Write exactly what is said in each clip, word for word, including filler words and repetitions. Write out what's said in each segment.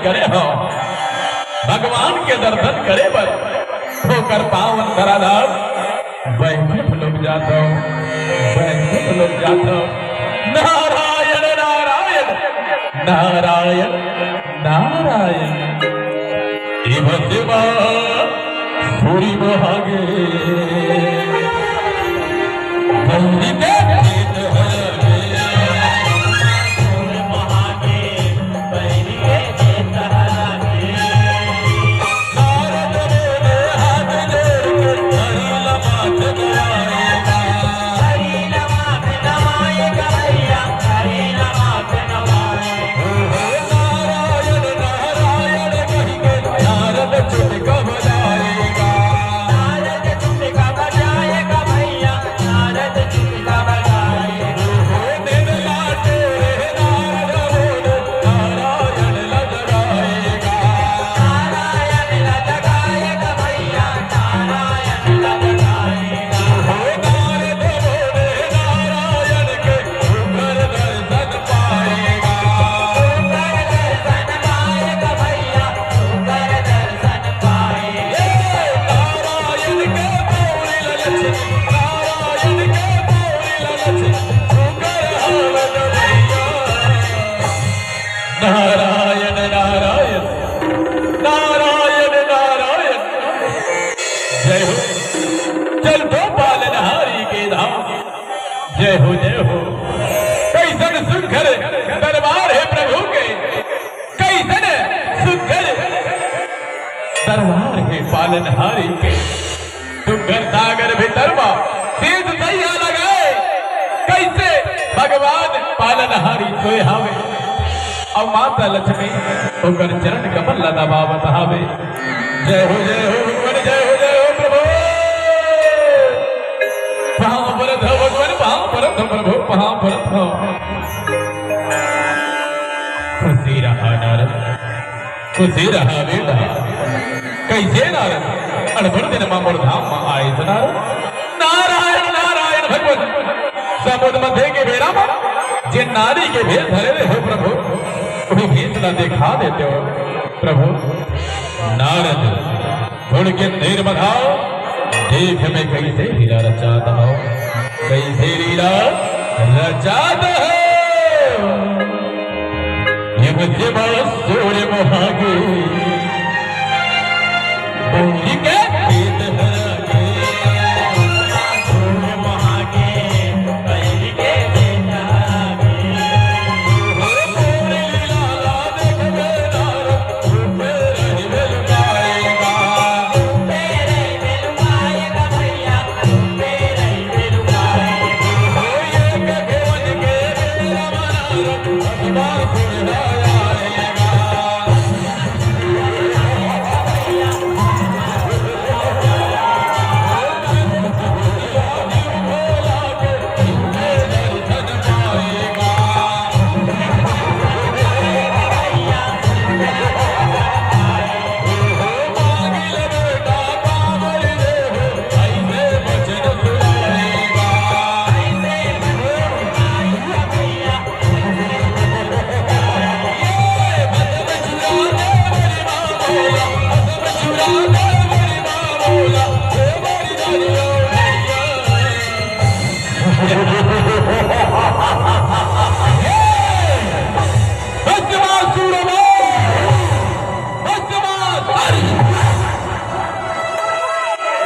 करे हव, भगवान के दर्शन करे बर ओकर पावन धराधाम बैकुंठ लोक जात हव, बैकुंठ लोक जात हव। नारायण, नारायण, नारायण, नारायण। इब सेवा सूरी मोहागे, बहिरी के चेत हरागे। नारायण, नारायण, नारायण, नारायण। जय हो। चल तो पालनहारी के धाम। जय हो, जय हो। कइसन सुघर दरबार हे प्रभु के, कइसन सुघर दरबार हे पालनहारी के। सुघर सागर भीतर म शीश सैया लगाए, कइसे भगवान पालनहारी सोए हावे। अउ माता लक्ष्मी ओकर चरण कमल ला दबावत हावे। जय हो, जय हो भगवान, जय हो, जय हो प्रभु। पाँव परत हव भगवान, पाँव परत हव प्रभु, पाँव परत हव। खुशी रहा नारद, खुशी रहा बेटा। कइसे नारद, अड़बड़ दिन मा मोर धाम मा आए थे नारद। नारायण, नारायण भगवान, समुद्र मध्य के बेरा मा जे नारी के भेष धरे रहे हो प्रभु, वही भेष ला देखा देते हो प्रभु। नारद, थोड़ के देर बधाओ, देख मैं कइसे लीला रचात हव, कइसे लीला रचात हव। ये मुझे बस सूर्य मोहागे, बहिरी के चेत हरागे।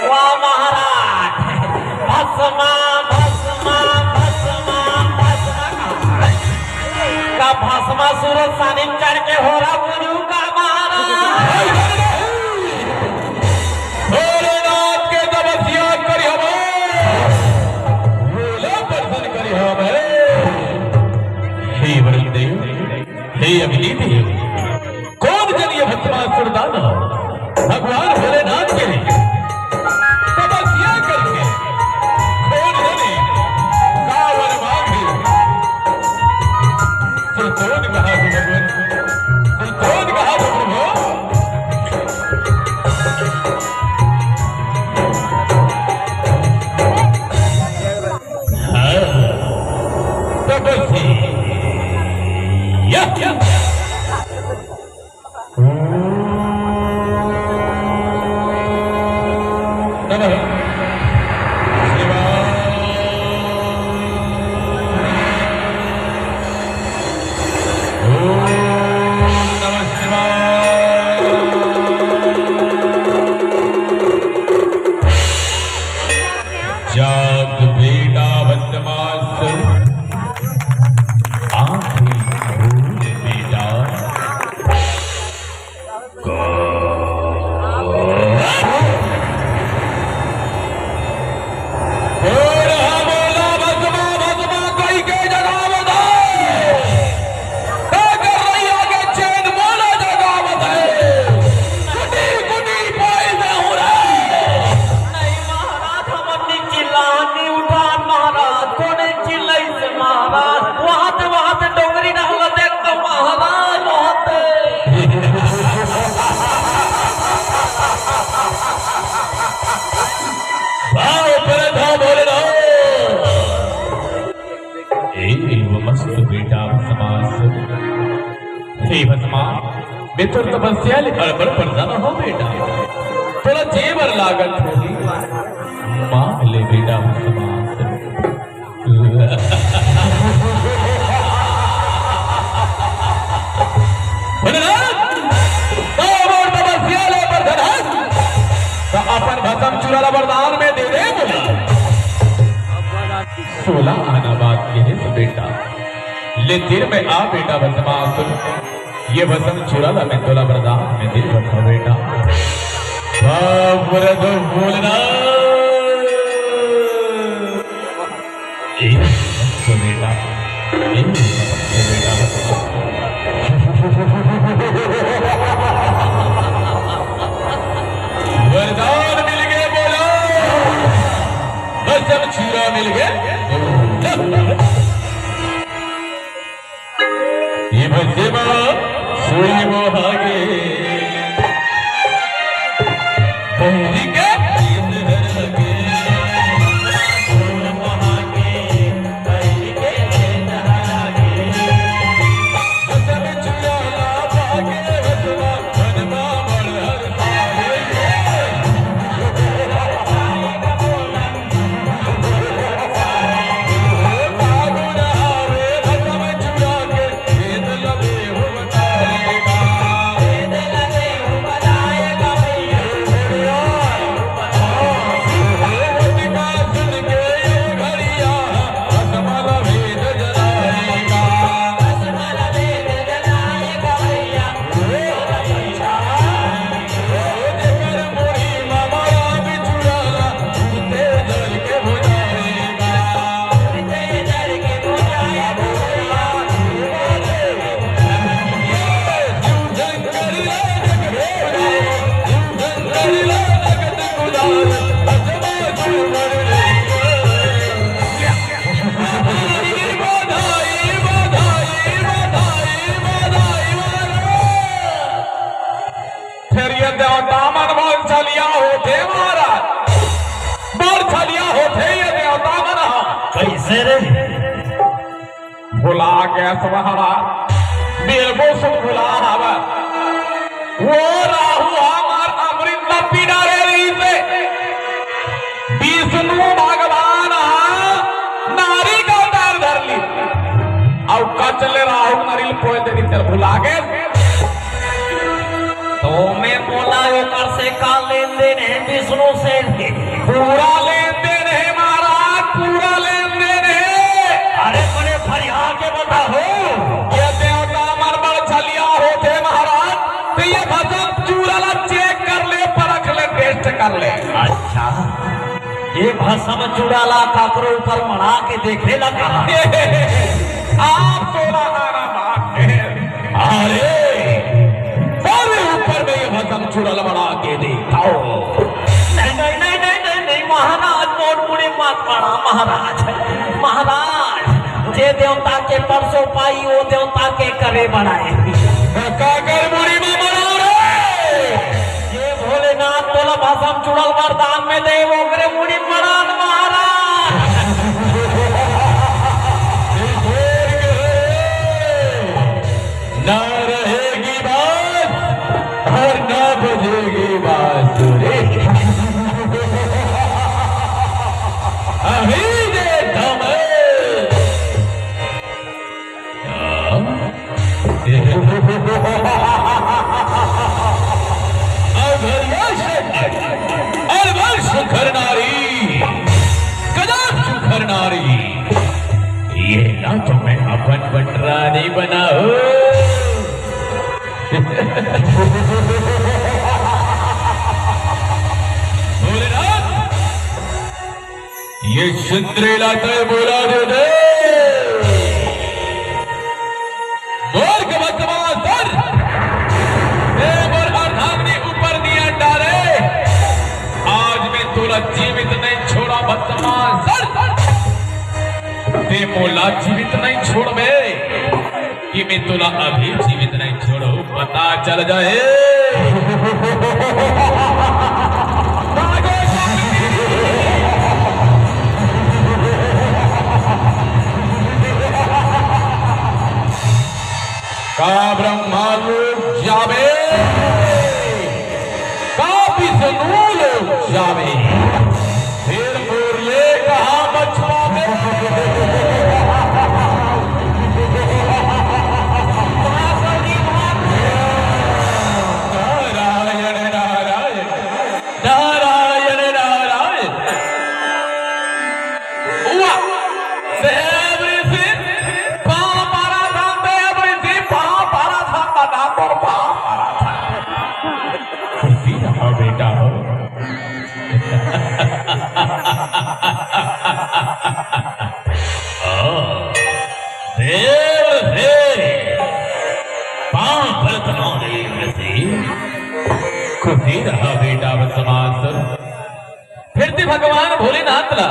वाह महाराज, भस्मा, भस्मा, भस्मा, भस्मा। का भस्मासुर सानी चढ़ के होरा बुझू का महाराज? भोलेनाथ के तपस्या करी हमें, भोला प्रसन्न करी हमें। हे वरुण देव, हे अग्नि देव, कोन जन ये भस्मासुर दानव भगवान भोलेनाथ के तपस्या करके कोन जन का वर मांगे? सुरतोन कहा हो भगवान, सुरतोन कहा हो प्रभु। हाँ, तपस्या। जाग बेटा बदमाश, आंखें खोल बेटा। हो रहा बोला भस्मा भस्मा कई के जगावत हे। का कर रही आगे चैन बोला जगावत हे। कुटी कुटी पाई में हो रहा। नहीं महाराज, हमन नी चिल्लान नी उठान महाराज, कोने चिल्लई से महाराज, वहां से, वहां से डोंगरी डाल देख तो महाराज, वहां से। वाह, ऊपर था बोलना। ए, वो मस्त बेटा समाज। हे भस्मा, मैं तोर तपस्या ले अड़बड़ परेशान हो बेटा। तोला जेबर लागत होही। मांग ले बेटा भस्मा। भोलेनाथ, तो मोर तपस्या ले प्रसन्न हस, तो अपन भस्म चूरा ला वरदान में दे दे बोला। सोलह आना बात के हे बेटा, ले तीर में आ बेटा भस्मासुर। ये भस्म चूरा ला मैं तोला वरदान में दे रखा बेटा। बाप रे तो बोलना। ए, तो बेटा, ए, तो बेटा। वरदान मिल गए बोला, भस्म चूरा मिल गए। ये भस्म सूरी मोहागे, बहिरी के फेर ये देवता मन बड़ छलिया होथे महाराज, बड़ छलिया होथे ये देवता मन ह। कइसे रे? भुला गेस महाराज, बिल्कुल सुन भुला हवय। वो राहु हमर अमृत ल पी डारे रहिस हे। विष्णु भगवान ह नारी के अवतार धर लिस, अउ कच ले राहु नारी ल पोंछ दे रहिस, भुला गेस। तो मैं बोला, ओकर से का लेन देन हे विष्णु से? पूरा लेन देन हे महाराज, पूरा लेन देन हे। अरे बड़े फरिया के बताहू। ये देवता मन बड़ छलिया होथे महाराज, तो ये भस्म चूरा ला check कर ले, परख ले, test कर ले। अच्छा, ये भस्म चूरा ला काकरो ऊपर मढ़ा के देखे ला कहा? आप सोलह आना बात हे। अरे, अरे ऊपर में ये भस्म चूरा ला मढ़ा के देखाव। नहीं, नहीं, नहीं, नहीं, नहीं, नहीं, महाराज, मोर मुड़ी मत मढ़ा, महाराज, महाराज, जे देवता के परसो पाई, वो देवता के करे मढ़ाए। काकर मुड़ी में मढ़ा रे? ये भोलेनाथ तोला भस्म चूरा ल वरदान में दे, ओकरे मुड़ी मढ़ा न महाराज। ना रहेगी बात और ना बजेगी बांसुरी। अभी देखा मैं। अघर्य शंकर, अघर्य शंकर नारी। अपन पटरानी बनाहू। भोलेनाथ, ये सिंदरेला तय बोला दे दे। मोर के बदमाश सर, ए मोर अर्धांगिनी ऊपर नियन डाले। आज मैं तोला जीवित नहीं छोड़ा बदमाश सर। ते मोला जीवित नहीं छोड़बे कि मैं तोला अभी जीवित नहीं छोड़ू, पता चल जाए। का ब्रह्मा लोक जाबे, का विष्णु लोक जाबे, फिर मोर ले कहाँ बच पाबे? नारायण, नारायण। नारायण, नारायण। वाह! देव ऋषि, पाँव परा था, देव ऋषि, पाँव परा था, बता तो पाँव परा था। खुशी रहा बेटा हो। ओ, देव ऋषि, पाँव परा था, देव ऋषि। खुशी रहा बेटा बदमाश। फिर ते भगवान भोलेनाथ ला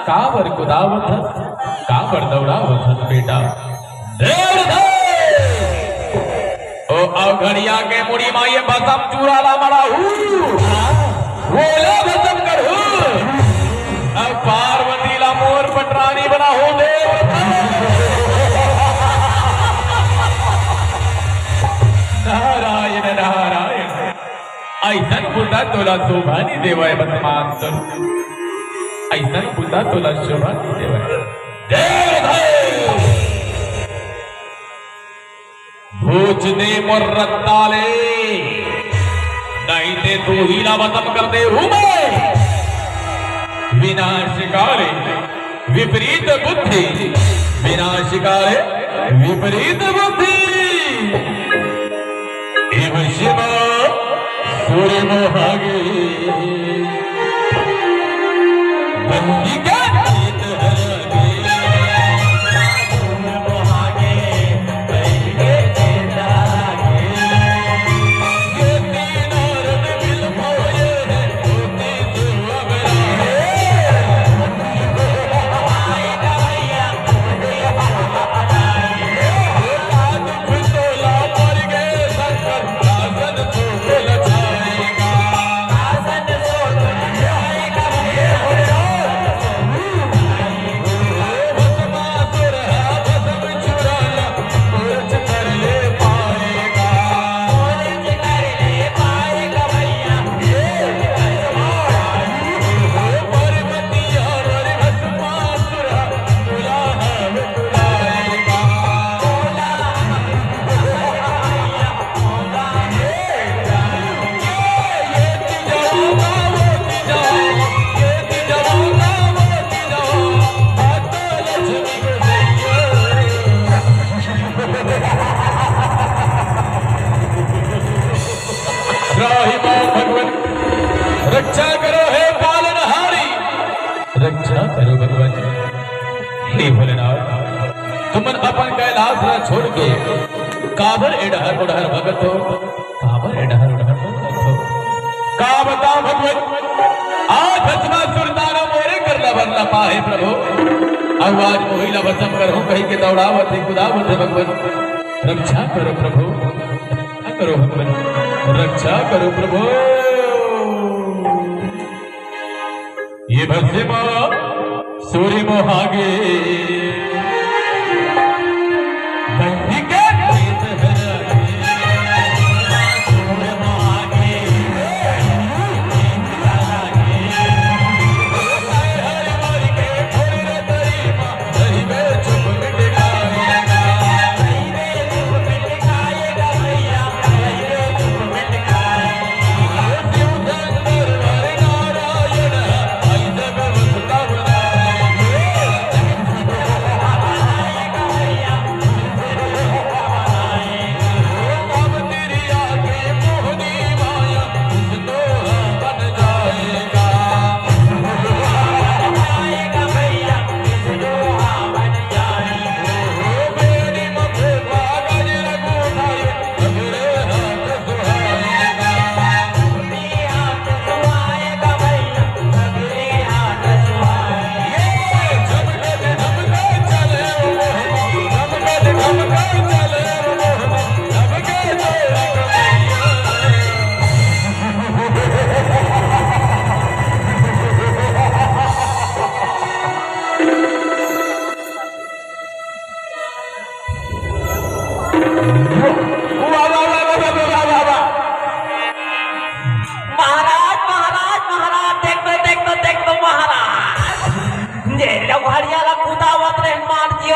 काबर कुदावत हस, काबर दौड़ावत हस बेटा? दौड़ दे। ओ अवघड़िया के मुड़ी मा ये भसम चूरा ला मड़ाहू, वोला भसम करहू। अब पार्वती ला मोर पटरानी बनाहू देव। नारायण, नारायण। अइसन बुता तोला शोभा नइ देवय बदमाश। अइसन बुता तोला शोभा नइ देवय। देव धर। भोज दे मोर रत्ता ले। नहीं ते तू ही ला खतम कर देहूं मैं। विनाशकारी। विपरीत बुद्धि विनाशकारी विपरीत बुद्धि। इव शिव सूर्य मोहागे। बंदी का त्राहि मां भगवत, रक्षा करो हे पालनहारी, रक्षा करो भगवत। हे भोलेनाथ, तुमन अपन कैलाश ला छोड़ के काबर ए डहर ओ डहर भगत हो, काबर ए डहर ओ डहर भगत हो? का बताओ भगवत, आज भस्मासुर दानव मोरे कर ला बरला पाहे प्रभु, अउ आज मोही ला भस्म करहूं कहि के दौड़ावत हे, कुदावत हे भगवत। रक्षा करो प्रभु, रक्षा करो भगवत, रक्षा करो प्रभु। ये भस्म सूर्य मोहागे। बंदी के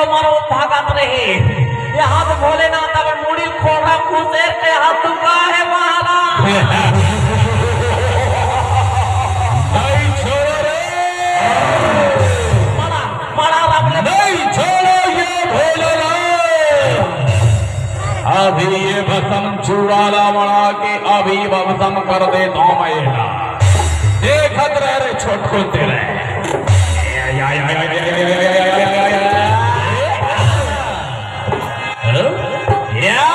मारो भागत रहे। यहाँ से भोलेनाथ अब मुड़ी खोड़ा घुसेर के हाथ दुखा है महाराज। नहीं छोड़ो रे। मड़ा, मड़ा राम ने नहीं छोड़ो ये भोलेनाथ। अभी ये भसम चूड़ा ला मड़ा के अभी भसम कर देता हूँ मैं। देखत रह रे छोटकू तेरे। या।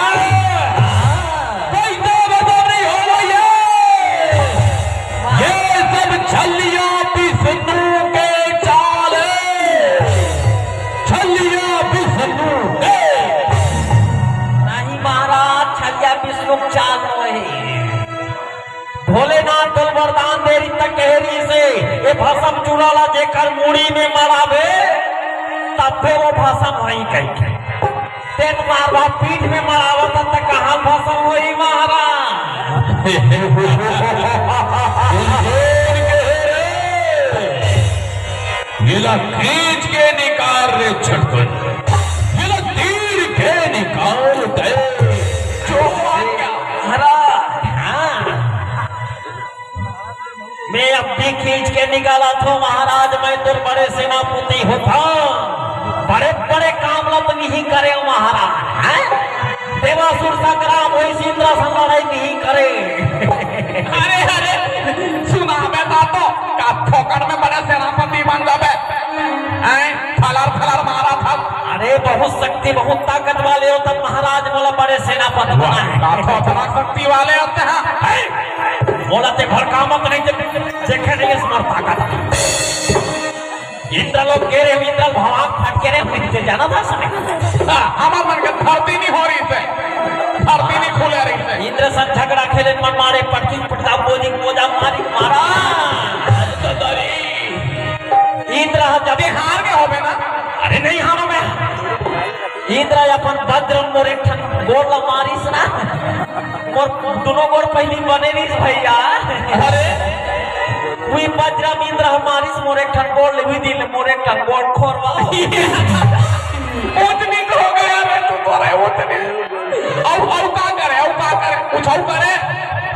पैसा बता नहीं हो भैया। ये सब छलिया विष्णु के चाल है। छलिया विष्णु के। नहीं महाराज, छलिया विष्णु के चाल नहीं। भोलेनाथ तोल वरदान दे रही त कह रही से, ये भसम चूड़ा ला जेकर मुड़ी में मड़ावे, तब फिर वो भसम होई कही के। तेन मारवा पीठ में मड़ावत त कहाँ भसम होई महाराज? येला खींच के निकाल रे छटकन, येला तीर के निकाल दे। जो महाराज, हाँ। मैं अब भी खींच के निकाला था महाराज, मैं तो बड़े सेनापति होता, बड़े बड़े काम ला तो नहीं करे महाराज, हैं? देवासुर संग्राम होई, इंद्र संग लड़ाई नहीं करे। अरे, अरे, सुनाबे ता तो का फोकट में बड़े सेनापति बन जाबे। हैं? फलार, फलार मारा था। अरे, बहुत शक्ति, बहुत ताकत वाले हो तब महाराज मोला बड़े सेनापति वाह, बना है। का तो इतना शक्ति वाले होते हैं। हैं? मोला ते भड़कावत नहीं, ते देखे नहीं इस मर ताकत। इंद्र लोग कह रहे हो, इंद्र भगवान फट के रहे हो, इनके जाना था समय। हाँ, हमार मन के धरती नहीं हो रही से, धरती नहीं खुले रही से। इंद्र संग झगड़ा खेले, मन मारे, पटकी पटका, बोली मोजा मारी, मारा। इंद्र ह जब हार गए होबे ना। अरे नहीं हारो मैं। इंद्र अपन वज्र मोर एक ठन गोड़ ला मारिस ना, मोर दोनों गोड़ पहली बने रहिस भैया। अरे। वही वज्र इंद्र ह मारिस मोर एक ठन गोड़ ले, वही दिन मोर एक ठन गोड़ खोरवा। ऊंच नीच हो गया रे तू तो रे, ऊंच नीच। अब, अब का करे, अब का करे, कुछ और करे।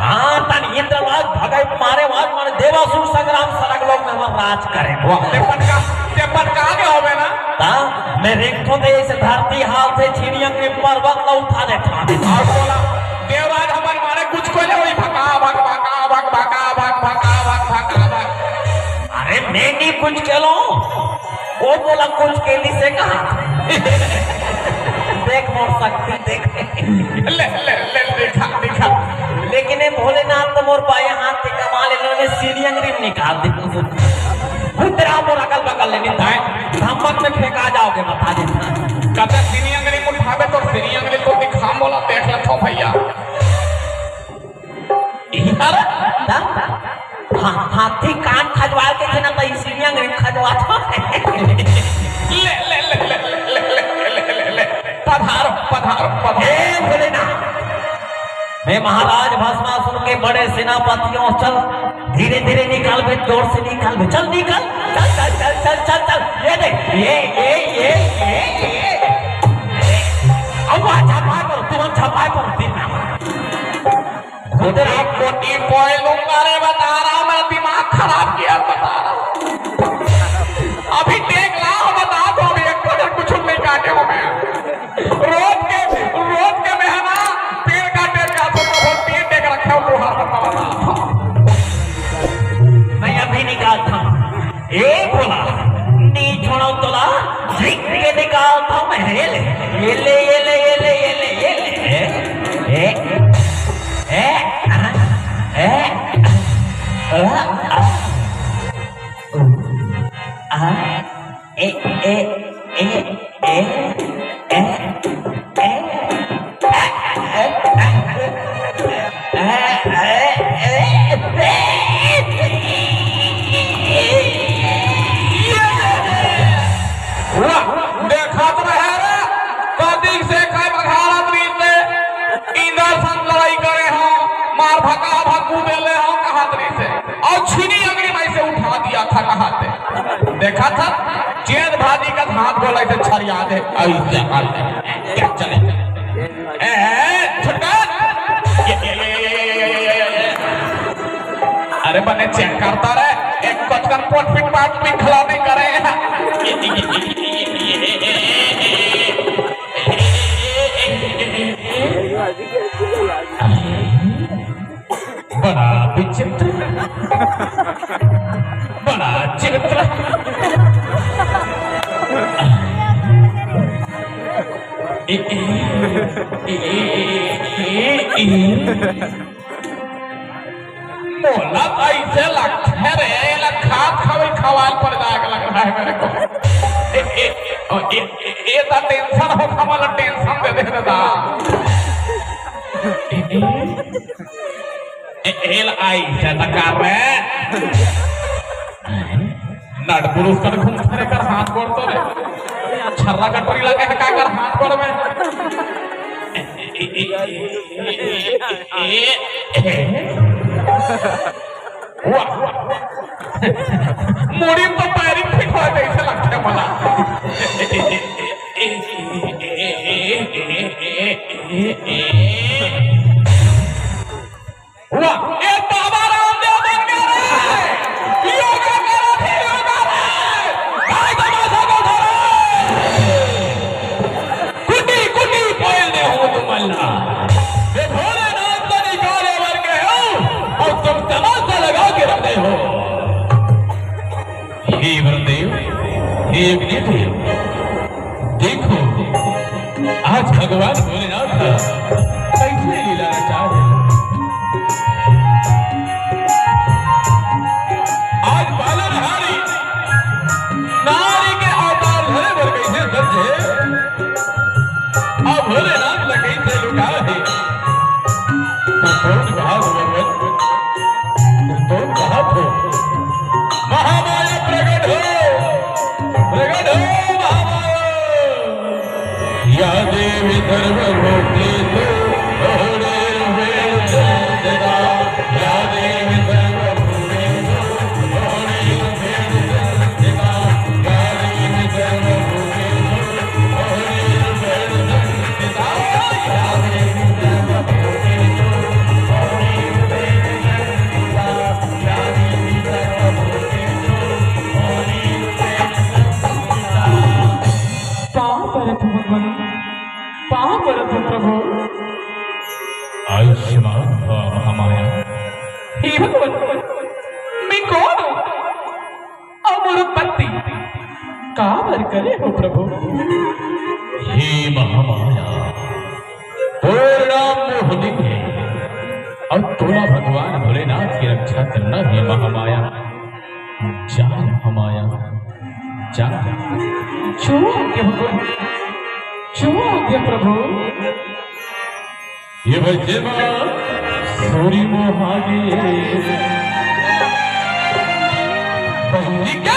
हाँ, तन इंद्र वाज भगाई मारे वाज मन देवासुर संग्राम सरग लोक में हमर राज करे। वाह, ते पटका, ते पटका के होबे ना। ता, मैं रेंगथो ते इस धरती हाल से छिड़ियंग के पर्वत ला उठा दे ठाने। और बोला, देवराज हमर मारे कुछ को ले वही भगा, भग, भगा, भग, भगा, भग, भगा, भग, भगा, भग। अरे मैं नहीं कुछ के लो, वो बोला कुछ के ली से कहा। देख मोर शक्ति देख। ले, ले, ले, दिखा, दिखा। लेकिन ये भोलेनाथ तो मोर बाएं हाथ के कमाल, इन्होंने सीढ़ी अंगरी में निकाल दी। भूतरा मोर अगल बगल ले निंदा है। धमक में फेंका जाओगे, बता देता। कदा सीढ़ी अंगरी में उठावे तो सीढ़ी अंगरी तो दिखा मोला, देख ले तो भैया। अरे, ता? हा-, हाथी कान खजवाए के थे ना, तो इसीलिए अंग्रेज खजवा था। ले, ले, ले। पधारो, पधारो, पधारो। ए, भोलेनाथ। मैं महाराज भस्मासुर के बड़े सेनापतियों, चल, धीरे-धीरे निकाल बे, जोर से निकाल बे, चल, निकाल। चल, चल, चल। ये देख, ये, ये, ये, ये, ये। अब वहाँ झपाए पर, तुरंत झपाए पर, दिन ना। तेरा कोटी पॉय लूंगा रे, बता रहा हूँ, मेरा दिमाग खराब किया, बता रहा हूँ। अभी देख ला, बता दो, अभी एक बजे कुछ नहीं काटे हो मैं। रोज के, रोज के मेहना तेल का, तेल का, तो बहुत तेल देख रखा हूँ, वो हर बता रहा था। मैं अभी निकालता हूँ। ए भोला, नी छोड़ो तोला, झिक के निकालता हूँ मैं। ये ले, ये ले, ये ले। ए, ए, ए, आ, ए, आ, आ, उ, आ, ए, ए, ए, ए, ए, ए। वाह, देखत रहे रे, कतिक से खाए बघारत रहिस ते, इंदर संग लड़ाई करे हो, मार भका भक्कू देले हो, कहत रहिस ते, और छीनी अंगड़ी में से उठा दिया था, कहत हे। देखा था? चेंद भाजी का हाथ बोला इसे छरिया दे। अइसे हाथ दे। चले। ए, ए, छुटका। ये, ये, ये। अरे बने चेक करता रे। एक कचकन पोट पिट पाट पिट खिला नहीं करे। बड़ा विचित्र, बड़ा चित्र। ए, ए, ए, ए, ए, ए। मोला तो ऐसे लगथे रे, एला खात खावे खवाल पड़ जाएगा लग रहा है मेरे को। ए, ए, ए, ए, ए, ए, तो टेंशन हो, हमला टेंशन दे दे दादा। ए, ए, ए, एला ऐसे तो कर रे। नट पुरुष कर घूमथे रे, कर हाथ गोड़ तो रे। छर्रा कटोरी लगे है का कर हाथ गोड़ में। वाह, वाह, वाह। मुड़ी तो पैरी फिट हो जैसे लगते मला। वाह, ए बाबा रामदेव बन गया रे। योगा करो थे, योगा रे। भाई तमाशा को धरो। कुटी कुटी पोल दे हो तुम अल्लाह। ये भोलेनाथ तो निकाले वर के हो, और तुम तमाशा लगा के रख गए हो। हे वरुणदेव, हे अग्निदेव, देखो, आज भगवान भोलेनाथ का कैसे लीला रचा है। आज पालनहारी नारी के अवतार धरे बर कैसे सज्जे, अब भोलेनाथ ला कैसे लुटा है। तो कौन कहा भगवान? तो कौन कहा थे? महामाया प्रकट हो, प्रकट हो महामाया। या देवी सर्वभूतेषु हृदयेन संस्थिता। या देवी सर्वभूतेषु हृदयेन संस्थिता। या देवी सर्वभूतेषु हृदयेन संस्थिता। या देवी सर्वभूतेषु हृदयेन संस्थिता। या देवी सर्वभूतेषु हृदयेन संस्थिता। पाँव परत हूँ भगवान, पाँव परत हूँ प्रभु। आयुष्मान भव महामाया। हे भगवान, मैं कौन हूँ? और मोर उत्पत्ति काबर करे हो प्रभु? हे महामाया, तोर नाम मोहिनी हे, और तोला भगवान भोलेनाथ की रक्षा करना हे महामाया। जा महामाया, जा। जो आज्ञा भगवान, जो आज्ञा प्रभु। ये बच्चे माँ सूरी मोहागे। बंदी का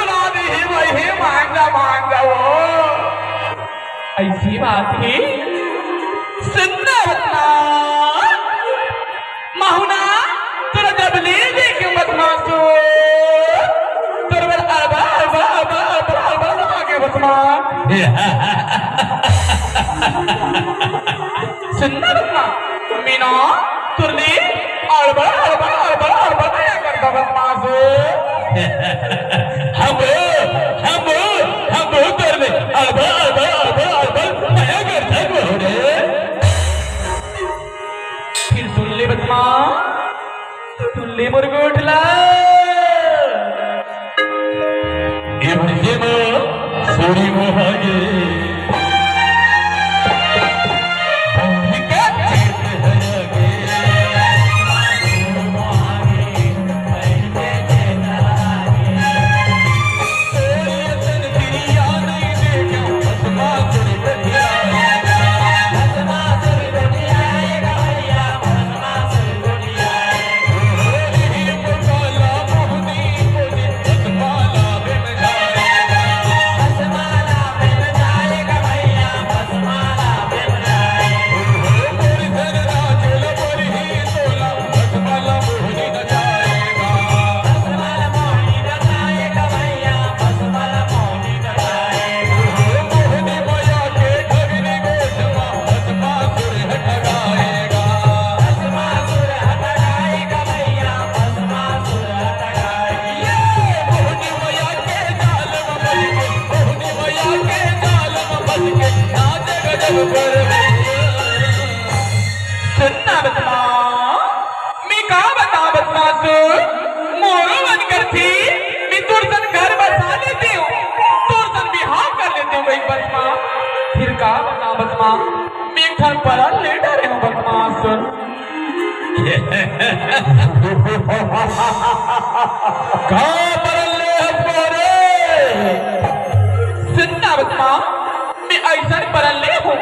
बुला दे हे भाई, हे मान जा, मान जा वो। अइसी बात हे, सुन ना बदमाश। महूं ना तोला जब ले देखेंव बदमाश, तोर बर अड़बड़, अड़बड़, अड़बड़, अड़बड़, अड़बड़ लगा के बदमाश। सुन ना बदमाश, मैं ना तोर ले अड़बड़, अड़बड़, अड़बड़, अड़बड़ मया करथंव बदमाश। हम, हम, हम तोर ले अड़बड़, अड़बड़, अड़बड़, अड़बड़ मया करथन बहू रे। फिर सुन ले बदमाश, सुन ले मोर गोठ ला। ए भैया माँ, सोरी मोहागे। सुन ना बदमाश, मैं का बतावंव बदमाश, मोरो मन करथे, मैं तोर सन घर बसा लेतेंव, तोर सन बिहाव कर लेतेंव कहिके बदमाश। फिर का बतावंव बदमाश, मैं एक ठन परन ले डरे हंव बदमाश। का परन ले हस रे? सुन ना बदमाश, मैं अइसन परन ले हंव,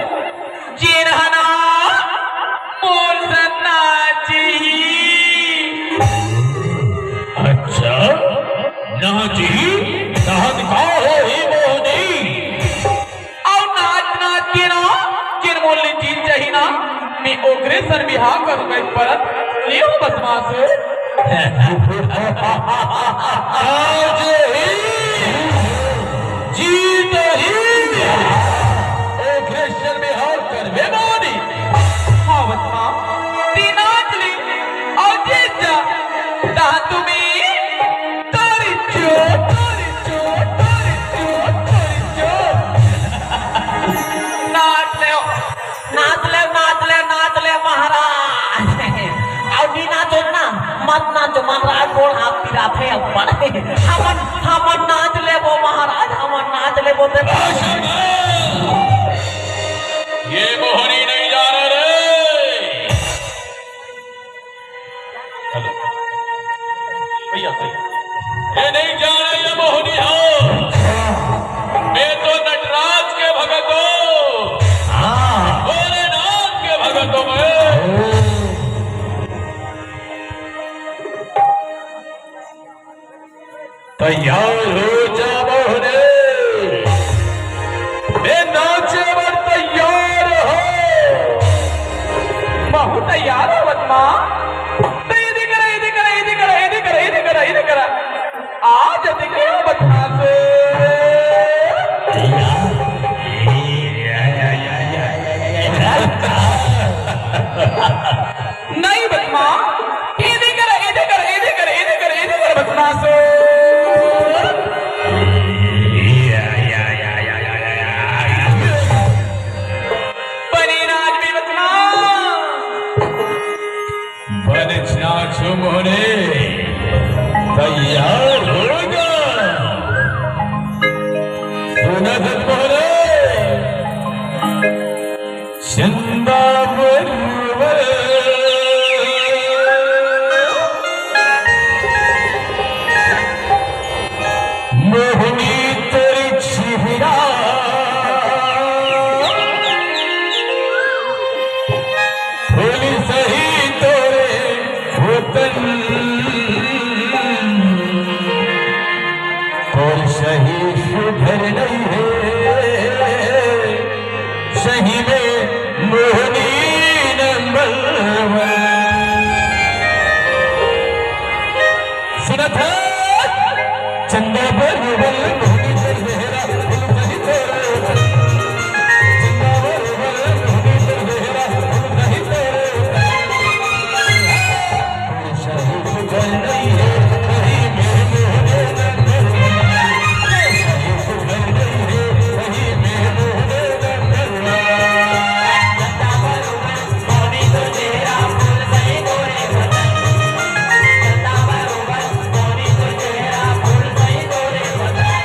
जेन ह ना मोर सन नाचही। अच्छा, नाचही? तहन का होही मोहनी? अउ नाच नाच के ना, जेन मोर ले जीत जाही ना, मैं ओकरे सन बिहाव करहूं कहिके परन ले हंव बदमाश। आज ही जीत ही ओकरे सन बिहाव करबे मोहनी। हां बदमाश, तें नाच ले अउ जीत जा, तहन तो मैं तोर इज्जत, तोर इज्जत मत नाचो महाराज, गोड़ हाथ पिराथे अब्बड़। हमन, हमन नाच लेबो महाराज, हमन नाच लेबो ते। ये मोहनी नहीं जाने रे। भैया, भैया। ये नहीं जाने ये मोहनी हो। मैं तो नटराज के भगत हो। हाँ। भोलेनाथ के भगत हो मैं। तैयार हो जा मोहनी, मैं नाचे बर तैयार हो। महू तैयार हो बदमा। तो ये देख रहा, ये देख रहा, ये देख रहा, ये देख रहा, ये देख रहा, ये देख रहा। आज देखियो बदमाश। नहीं बदमा, एदे कर, एदे कर, एदे कर, एदे कर, एदे कर, बदमाशो। बने नाच भी बदमा। बने नाच मोहनी, तैयार हो जा। सुना सत मोहनी। चंदा बरुबर मोहनी तोर चेहरा, फूल सही तोरे होतन, तोर सही सुघर नहीं है। सही में मोहनी नंबर वन। सुनत है? चंदा बरुबर मोहनी तोर चेहरा, फूल सही तोरे होतन। चंदा बरुबर मोहनी तोर चेहरा, फूल सही तोरे होतन।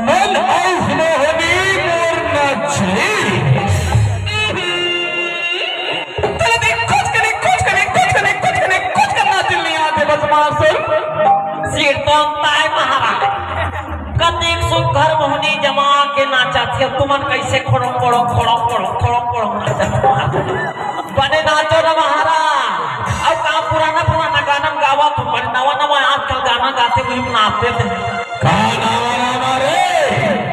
मन आउस मोहनी मोर नाची। तले देख, कुछ करे, कुछ करे, कुछ करे, कुछ करे, कुछ करना दिल नहीं आते बस मास्टर। सिर तो अंता है महाराज। कतेक सुग्घर मोहनी जमा के नाचत हे, तुमन कइसे खोड़ो, खोड़ो, खोड़ो, खोड़ो, खोड़ो, खोड़ो नाचत हो। बने नाचो न महाराज। अउ का पुराना, पुराना गाना म गावत हो, बने नवा, नवा आजकल गाना गाथे, वही म नाचते थे। का नाम है हमारे?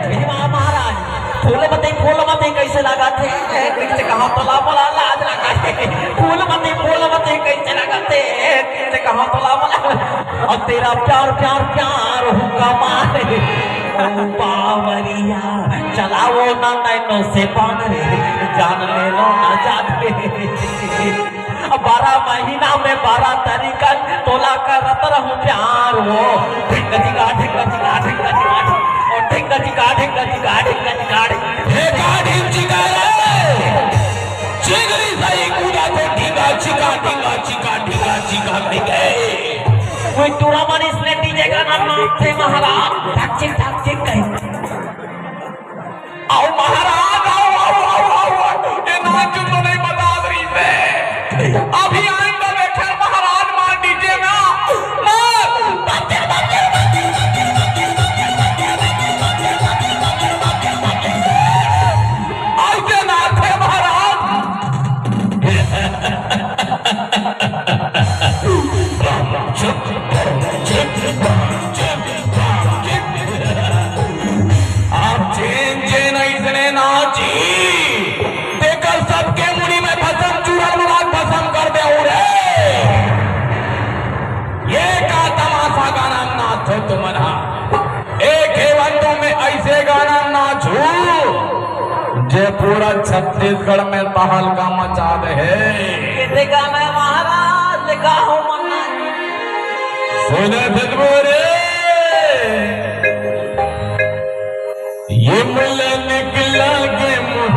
हे मा-, महाराज, फूल मते, फूल मते कइसे लागत हे? कइसे कहा तोला मोला लाज लागत हे। फूल मते, फूल मते कइसे लागत हे? कइसे कहा तोला मोला। अउ तेरा प्यार, प्यार, प्यार हुक्का मारे। ओ बावरिया, चलाओ ना नैनो से बान रे, जान ले लो ना जान रे। बारह महीना में बारह तारीख तोला करत रहूं प्यार वो। ढिंग ढिंगा, ढिंग ढिंगा, ढिंग ढिंगा, ओ ढिंग ढिंगा, ढिंग ढिंगा, ढिंग ढिंगा, ढिंग ढिंगा। हे का ढिंग चिका रे? चिंगरी सही कूदा तो ढिंगा चिका, ढिंगा चिका, ढिंगा चिका कहि के। कोई टूरा मन इसने डीजे गाना नाचथे महाराज, ढक चिक, ढक चिक कहि। आओ महाराज, आओ, आओ, आओ, आओ, आओ। ये नाच तो नहीं बता रही थे। अभी आएंगे देखे महाराज मार डीजे ना। मार, बच्चे तो तुमन हा एक हेवंतों में ऐसे गाना नाचू, जे पूरा छत्तीसगढ़ में तहलका मचा दे हे। कितने गाना है महाराज, लिखा हो मन्ना। सुना सतगुरु रे, ये मुला निकला के मुँह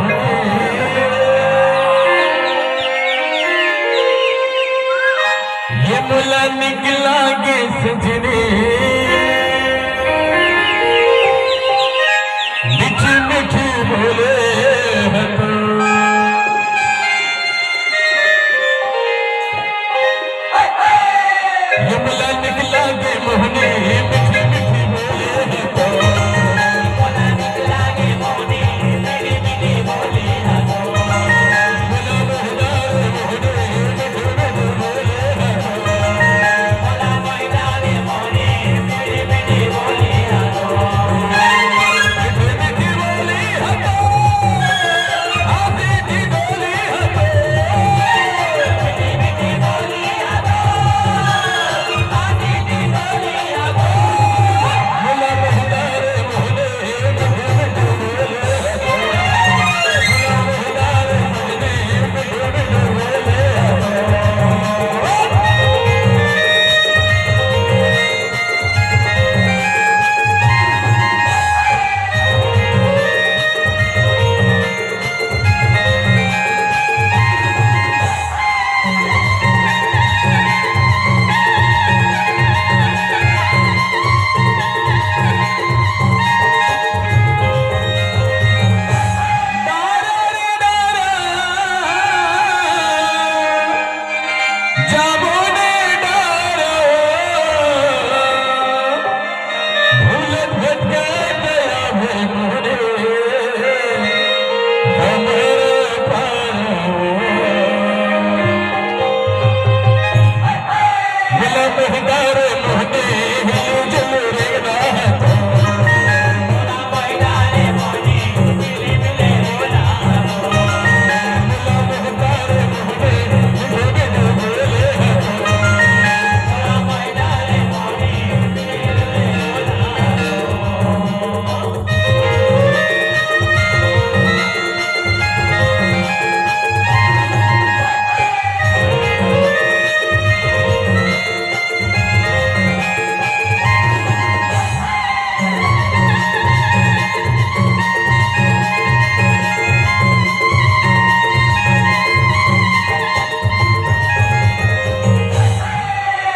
ये मुला निकला के सजनी, मीठी मीठी बोले हतो। ये मुला निकला के मोहनी, मीठी मीठी बोले हतो।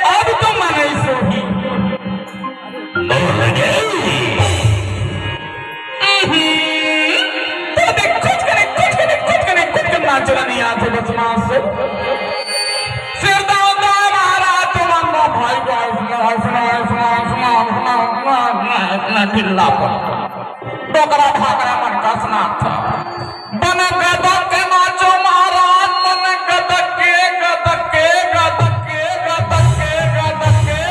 अब तो मनई सोही। तो देख, कुछ कने, कुछ कने, कुछ कने, कुछ कने नाचना नहीं आथे बस माँ से। सिरदावता महाराज, तुमन ला भाई को हंसना, हंसना, हंसना, हंसना, हंसना, हंसना, हंसना, हंसना, चिल्ला पड़ता। डोकरा ढाकरा मन कस नाचथे। मन गदक के नाचो महाराज, मन गदक के, गदक के, गदक के, गदक के, गदक के।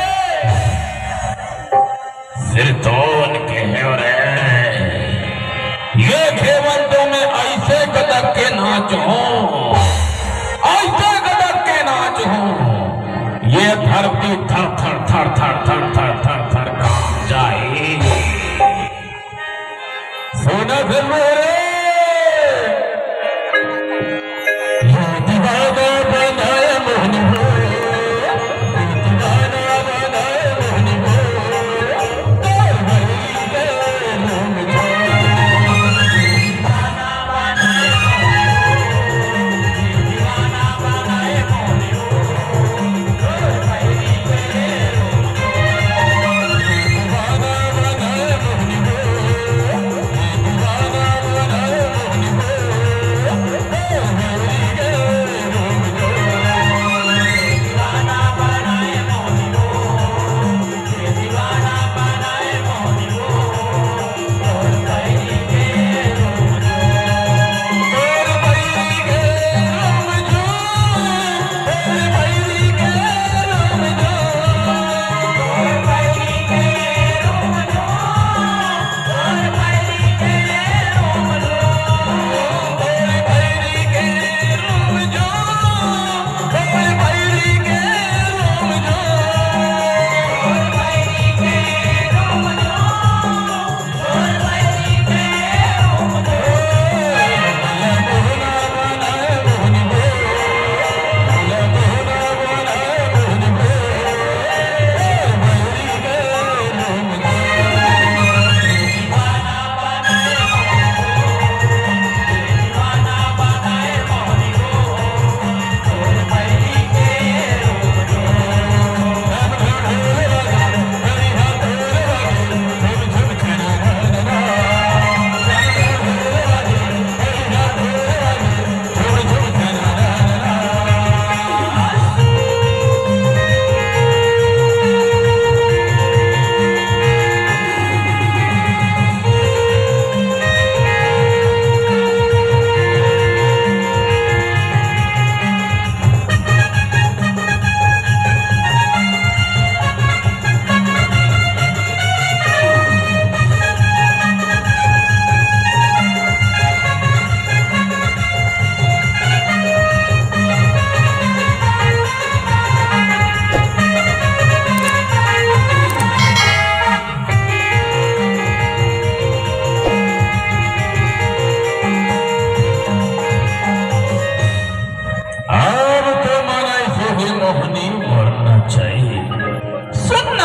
सिरतोन के हेवरे, ये खेवंतों में ऐसे गदक के नाचो, ऐसे गदक के नाचो, ये धरती थर थर थर थर थर थर थर थर कांप जाए। सोना जरूर रे। ये दीवाना बनाए मोहन हो, ये दीवाना बनाए मोहन हो।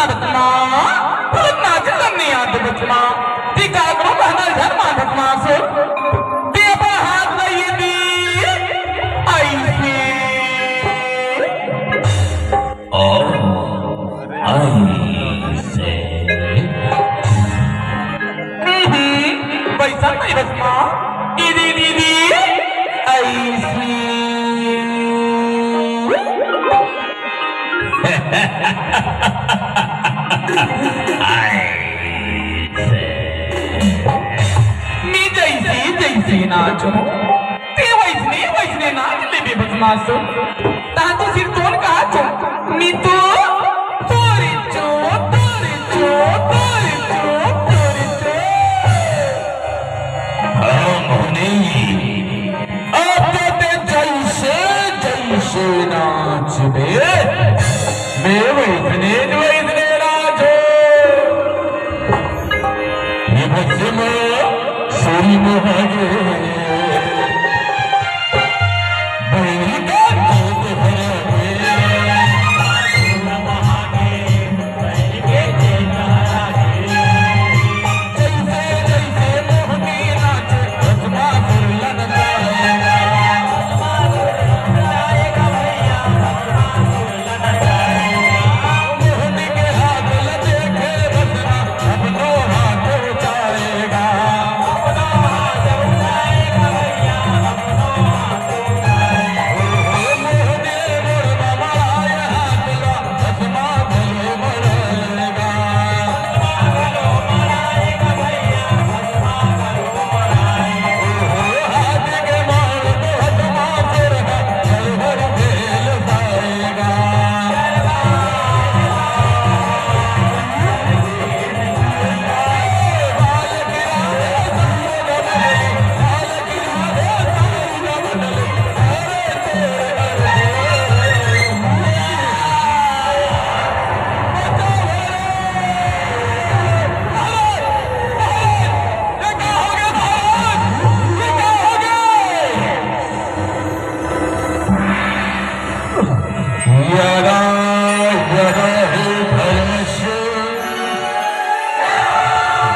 बचमा, भरत नाच करने आते बचमा। ते काकरो कहना झन मानत मासो। ते अपन हाथ ला ये दी, ऐसे। ओ, ऐसे। हम्म, वैसा नहीं बचमा। ये दी, दी, दी, ऐसे। मी जैसे जैसे नाचो, ते वैसने वैसने नाच लेबे बचमा सो। ता तो सिर्फ तोन कहा छो, मी तो तोरे छो, तोरे छो, तोरे छो, तोरे छो। हाँ, मोहनी, अब तो ते जैसे जैसे नाचबे, मैं वैसने वैसने नाचो। ये बच्चे में सोरी मोहागे, बहरी का खेत भरा गे। यदा यदा हि धर्मस्य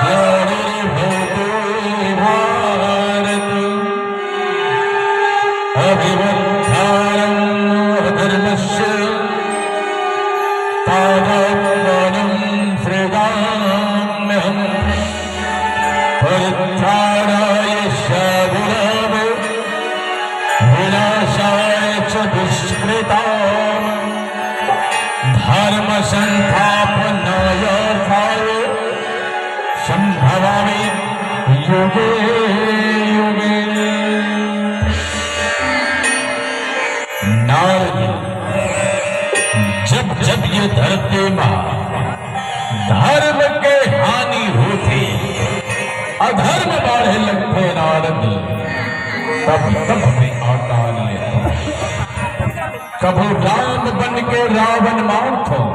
ग्लानिर्भवति भारत, अभ्युत्थानम् अधर्मस्य तदात्मानं सृजाम्यहम्। परित्राणाय साधूनां विनाशाय च दुष्कृताम्। धर्म संस्थापनार्थाय संभवामि युगे युगे। नारद, जब जब ये धरती मा धर्म के हानि होथे, अधर्म बाढ़े लगथे नारद, तब तब मैं अवतार लेथों। कभू राम बन के रावण मारथों,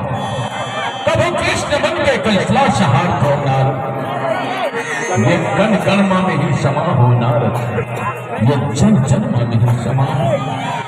कभू कृष्ण बन के कंस ला संहारथों नारद। ये कण कण मा मैं ही समा हों नारद, ये जन जन मा मैं ही समा हों।